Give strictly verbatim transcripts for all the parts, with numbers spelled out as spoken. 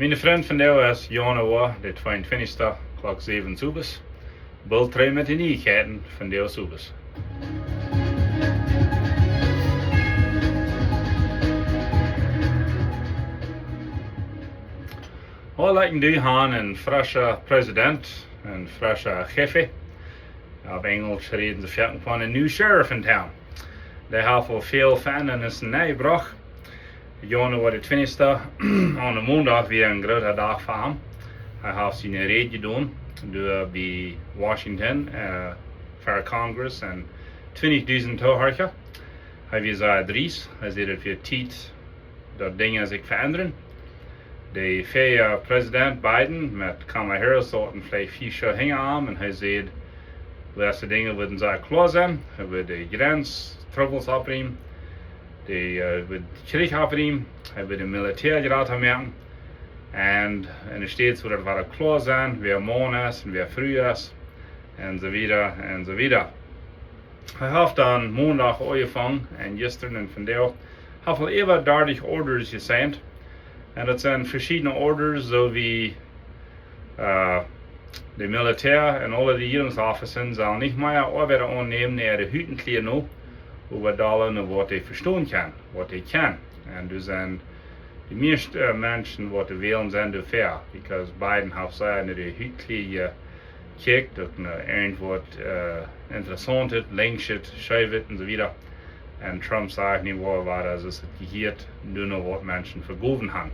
Miene Frind, vondoag es Januoa de tweeuntwintichste, Klock säwen Owes. Boolt trigj met de Nieichkjeiten vondoag Owes. Well, like, nu han een frescha President, een frescha Jefe. Opp Enjlisch räden see foaken von een new sheriff in town. Dee haft aul väl Veendrinjen nenjebrocht. Januoa de twintichste, aun de Mondach wia een groota Dach fa am. Hee haft siene Räd jedonen, doa bie Washington, äh, ver Congress un twintichdusent Toohorcha. Hee wia sea driest. Hee säd, daut wia Tiet, daut Dinja sikj veendren. De väaja President Biden met Kamala Harris sauten veleicht fief Joa hinja am un hee säd, daut de Dinja wudden sea kloa sennen. Hee wudd de Grenz Trubbels oprieemen, dee, äh, wudd Kjrich oprieemen, hee wudd daut Militäa jrata moaken. Un, un de States wudd daut wada kloa sennen, wäa Maun es un wäa Fru es, un soo wieda, un soo wieda. Hee haft dan Mondach aunjefongen un jistren un vondoag haft hee äwa dartich Orders jeseent. Un daut sent veschiedne Orders, soo aus, äh, de Militäa un aule Rejierungsoffiziere sellen nich mea Oabeida aunnämen no äare Hutkjlia no, oba dolla no waut dee vestonen kjennen, waut dee kjennen. Un doa sent de mieeschte, äh, Menschen waut doa wellen sent doafäa, because Biden haft sea no de Hutkjlia jekjikjt, daut, äh, irjent waut, äh, Interessauntet, Lenkjet, Scheewet un soo wieda. Un Trump sajcht nu wada, wada, aus et jehieet, doa no waut Menschen vegowen han.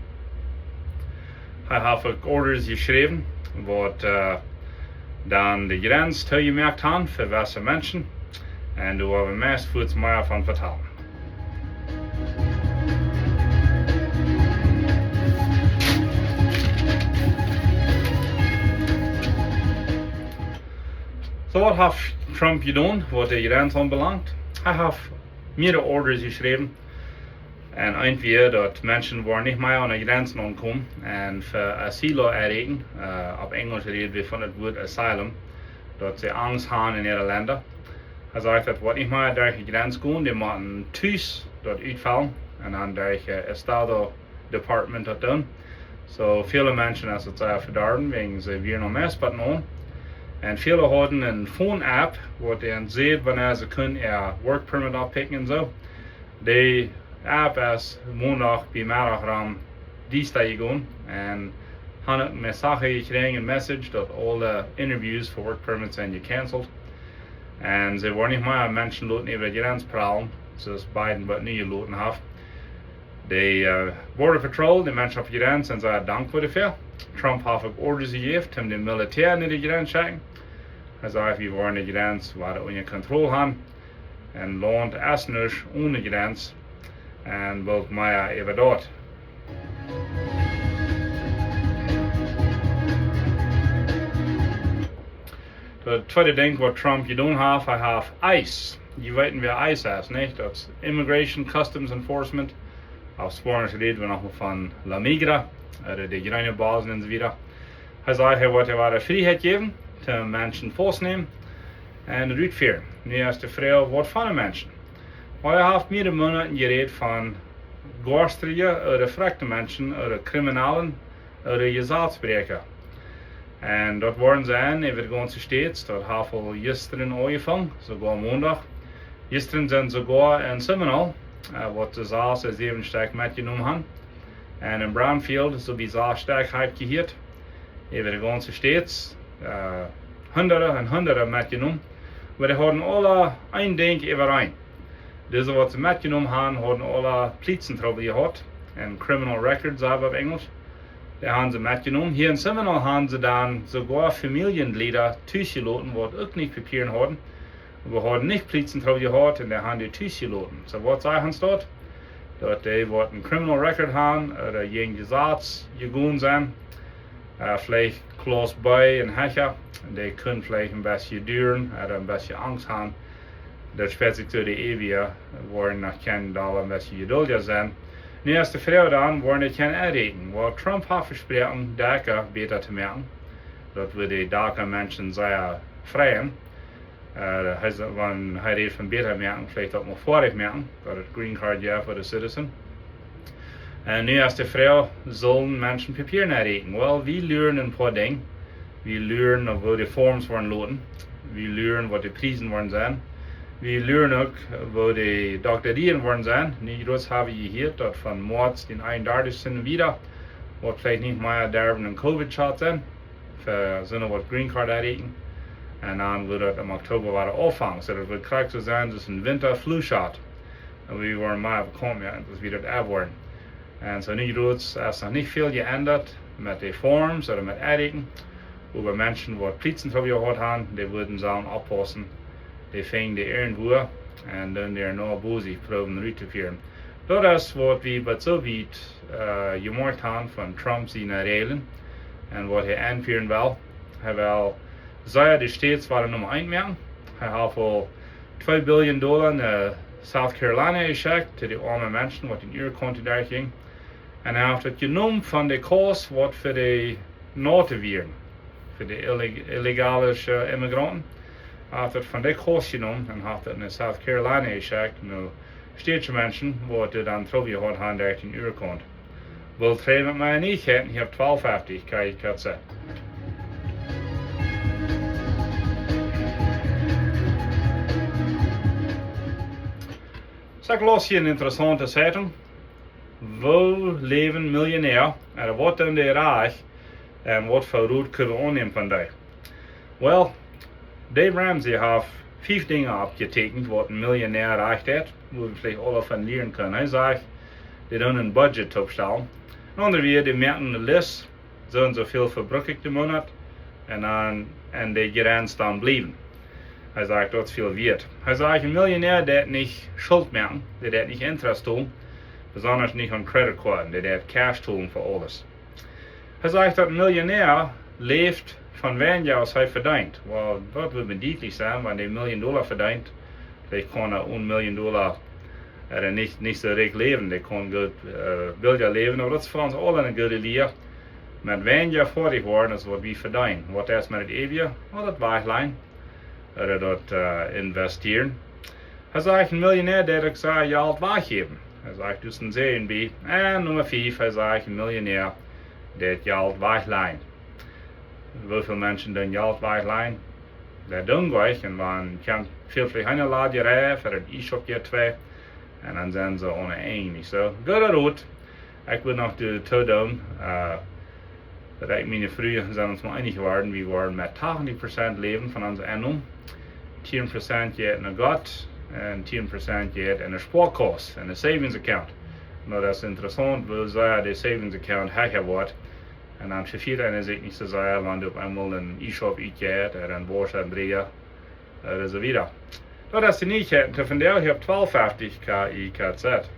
Hee haft uk Orders jeschräwen, waut, äh, dan de Grenz toojemoakt han fa jewesse Menschen. Un doa woa wie meist fuaz mea von vetalen. Soo, waut haft Trump jedonen, waut de Grenz aunbelangt? Hee haft mea Orders jeschräwen. Un eent wia, daut Menschen woaren nich mea aun de Grenzen aunkomen un fa Asyl aunrieekjen, äh, opp Enjlisch räden see von daut Wuat asylum, daut see Angst han en äare Lenda. Hee sajcht, daut woat nich mea derch de Grenz gonen, dee motten tus daut utfellen un dan derch, äh, Estado Department daut doonen. Soo, väle Menschen es daut sea vedorwen, wäajen see wieren aum Mestbott no. Un väle hauden eene Phone-App, waut an säd, wanea see kunnen äa Work Permit oppikjen un soo. De App es Mondach bie Meddach rom diesta jegonen un han uk een Message jekjräajen, een Message, daut aule Interviews fa Work Permits sent jecancelt. Un see woaren nich mea Menschen loten äwa de Grenz pralen, soo aus Biden daut nu jeloten haft. De, äh, Border Patrol, de Menschen opp de Grenz, sent sea dankboa doafäa. Trump haft uk Orders jejäft, om daut Militäa no de Grenz schekjen. Hee sajcht, wie woaren de Grenz wada unja Kontroll han. Een Launt es nich one Grenz. Un waut mea äwa daut. Daut tweede Dinkj, waut Trump jedonen haft, hee haft ICE. Jie weeten, waut ICE es, nich? Daut es Immigration Customs Enforcement. Opp Spaunisch räden wie noch mol von La Migra, ooda de jreene Bossen un soo wieda. Hee säd, hee wudd äa wada Frieheit jäwen, de Menschen faustnämen un rutfieren. Nu es de Froag, waut fa Menschen? Well, hee haft mea Monaten jerät von goastrje ooda frakjte Menschen ooda Kriminalen ooda Jesazbräakja. Un daut woaren see äwa de gaunze States, daut haft aul jistren aunjefongen, soogoa Mondach. Jistren sent soogoa en Seminole, äh, waut see sas ooda säwen Stekj metjenomen han. Un en Brownfield, soo bie sas Stekj hab ekj jehieet. Äwa de gaunze States, äh, Hunderte un Hunderte metjenomen. Oba dee hauden aula een Dinkj äwareen. Dise, waut see metjenomen han, hauden aula Pliezentrubbel jehaut. Een criminal record, saj wie opp Enjlisch. Dee han see metjenomen. Hia en Seminole han see dan soogoa Famieljenjlieda tus jeloten, waut uk nich Papieren hauden. Wie hauden nich Pliezentrubbel jehaut un dee han dee tus jeloten. Soo, waut sajcht ons daut? Daut dee, waut een criminal record han, ooda jäajen Jesaz jegonen sent, äh, veleicht Klass B un hecha, dee kunnen veleicht een bät duaren, ooda een bät Angst han. Daut späat sikj too, de Ewje woaren noch kjennen dolla een bät jeduldja sennen. Nu es de Froag dan, woaren dee kjennen aunrieekjen? Well, Trump haft vesproaken, DACA bäta to moaken. Daut wudd de DACA Menschen sea freien. Äh, hee sa-, wan hee rät von bäta moaken, veleicht uk mol foadich moaken, daut et Green Card jeft fa de Citizen. Un nu es de Froag, sellen Menschen Papieren erreichen? Well, wie luren een poa Dinja. Wie luren, woo de Forms woaren loten. Wie luren, waut de Priesen woaren sennen. Wie luren uk, woo de Doktorien woaren sennen. Nu, jrots hab wie jehieet, daut von Moaz dän eenundartichsten wieda, woat veleicht nich mea derwen een Covid-Shot sennen. Fa soone, waut Green Card erreichen. Un dan woat daut em Oktoba wada aunfangen. Soo daut woat krakjt soo sennen aus een Winter-Flu-Shot. Un wie woaren mea bekomen, jo, daut wie daut erwoaren. Un soo nu, jrots es noch nich väl jeendat met de Forms ooda met erreichen. Oba Menschen, waut Plietsen fa jehaut haben, dee wudden sellen oppaussen. Dee finjen dee irjentwua un dan doano bosich proowen ruttofieren. Daut es, waut wie bat soo wiet, äh, jemoakt haben von Trump siene Reajlen un waut hee enfieren well. Hee well sea de States wada Numma eent moaken. Hee haft aul twee Billion Dolla no South Carolina jeschekjt, to de oame Menschen, waut en äare Konten derchjinjen. Un hee haft daut jenomen von de Kos, waut fa de Noten wieren, fa de illeg-, illegale, äh, Immigranten. Hee haft daut von de Kos jenomen un haft daut no South Carolina jeschekjt, no stautse Menschen, waut doa dan Trubbel jehaut haben derch dän Urkaunt. Well, trei met mie nich, hee, hee haft twalf fefty, kjikj, kjikj. Soo, ekj laus hia eene interessaunte Zeitung. Woo läwen Millionäa? Un waut doonen dee rajcht? Un waut fa Rot kjenn wie aunnämen von dee? Well, Dave Ramsey haft fief Dinja oppjeteekjent, waut een Millionäa rajcht haft, wua wie veleicht aul von lieren kjennen. Hee sajcht, dee doonen een Budget oppstalen. En aundre Wieed, dee moaken eene List, soo un soo väl vebruck ekj dän Moonat, un dan, un de Jrenz dan bliewen. Hee sajcht, daut es väl wieet. Hee sajcht, een Millionäa, dee deit nich Schult moaken, dee deit nich Interest hoolen, besonda nich aun Credit Card, dee deit Cash hoolen fa aules. Hee sajcht, daut een Millionäa läft von weinja aus hee vedeent. Well, daut woat mie dietlich sennen, wan dee een Million Dolla vedeent, dee kaun opp een Million Dolla, äh, nich, nich soo rikj läwen, dee kaun goot, äh, billja läwen, oba daut es fa ons aule eene goode Lia. Met weinja foadich woaren aus waut wie vedeenen. Waut es met daut Eewje? Well, daut wajchlajen. Ooda daut, äh, investieren. Hee sajcht, een Millionäa, dee deit uk sien Jelt wajchjäwen. Hee sajcht, daut es een Säajen bie. Un Numma fief, hee sajcht, een Millionäa, dee deit Jelt wajchlajen. Woo väl Menschen doonen Jelt wajchlajen? Dee doonen wajch, un wan kjemt väl fa eene Ladje Reihe, fa een E-Shop jeit twee, un dan sent see onen Enj nich soo. Gooda Rot. Ekj well noch de Todom, äh, daut ekj un miene Fru sent ons mol eenich jeworden. Wie woaren met tachentich Prozent läwen von onse Ennom. Tieen Prozent jeit no Gott un tieen Prozent jeit en de Sparkaus, en de Savings Account. Nu, daut es interessaunt, woo sea de Savings Account hecha woat. Un dan vefieet eena sikj nich soo sea, wan du opp eemol een E-Shop utjeist, ooda een Worscht un Bria, ooda soo wieda. Daut es de Nieichkjeiten fa vondoag hia opp twalf fefty K I K Z.